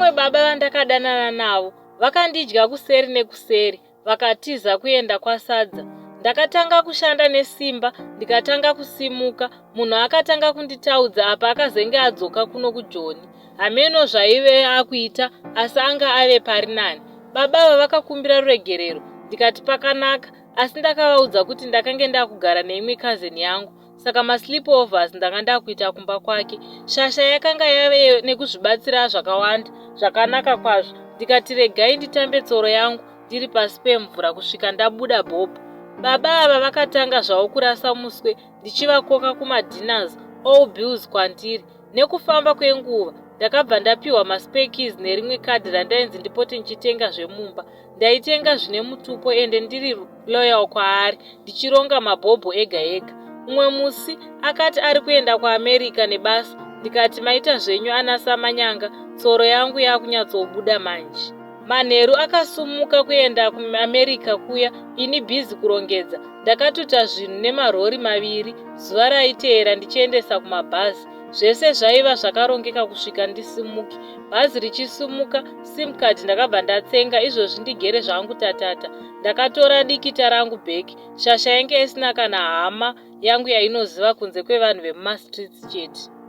vamwe baba vandakadanana navo vakandidya kuseri nekuseri vakatiza kuenda kwaSadza. Ndakatanga kushanda nesimba ndikatanga kusimuka, munhu akatanga kunditaudza apa akazenge adzoka kuno kuJoni. Hameno zvaive akuita asi anga ave pari nani. Baba ava vakakumbira ruregerero ndikati pakanaka asi ndakavaudza kuti ndakange ndakugara neimwe cousin yangu saka masleepovers ndanga ndakuita kumba kwake. Shasha yakanga yave nekuzvibatsira zvakawanda zvakanaka kwazvo ndikati regai nditambe tsoro yangu ndiri pasi pemvura kusvika ndabuda bhobho. Baba ava vakatanga zvavo kurasa muswe ndichivakoka kumadinners all bills kwandiri. Nekufamba kwenguva ndakabva ndapiwa maspare keys nerimwe kadhi randainzi ndipote ndichitenga zvemumba. Ndaitenga zvine mutupo ende ndiri loyal kwaari ndichironga mabhobho ega ega. Umwe musi akati ari kuenda kuAmerica nebasa ndikati maita zvenyu ana Samanyanga tsoro yangu yakunyatsobuda manje. Manheru akasumuka kuenda kuAmerica kuya ini busy kurongedza. Ndakatuta zvinhu nemarori maviri zuva raiteera ndichiendesa kumabhazi. Zvese zvaiva zvakarongeka kusvika ndisimuke. Bhazi richisimuka sim card ndakabva ndatsenga izvozvi ndigere zvangu tatata. Ndakatora dikita rangu back. Shasha yange isina kana hama yangu yainoziva kunze kwevanhu vemumastreets chete.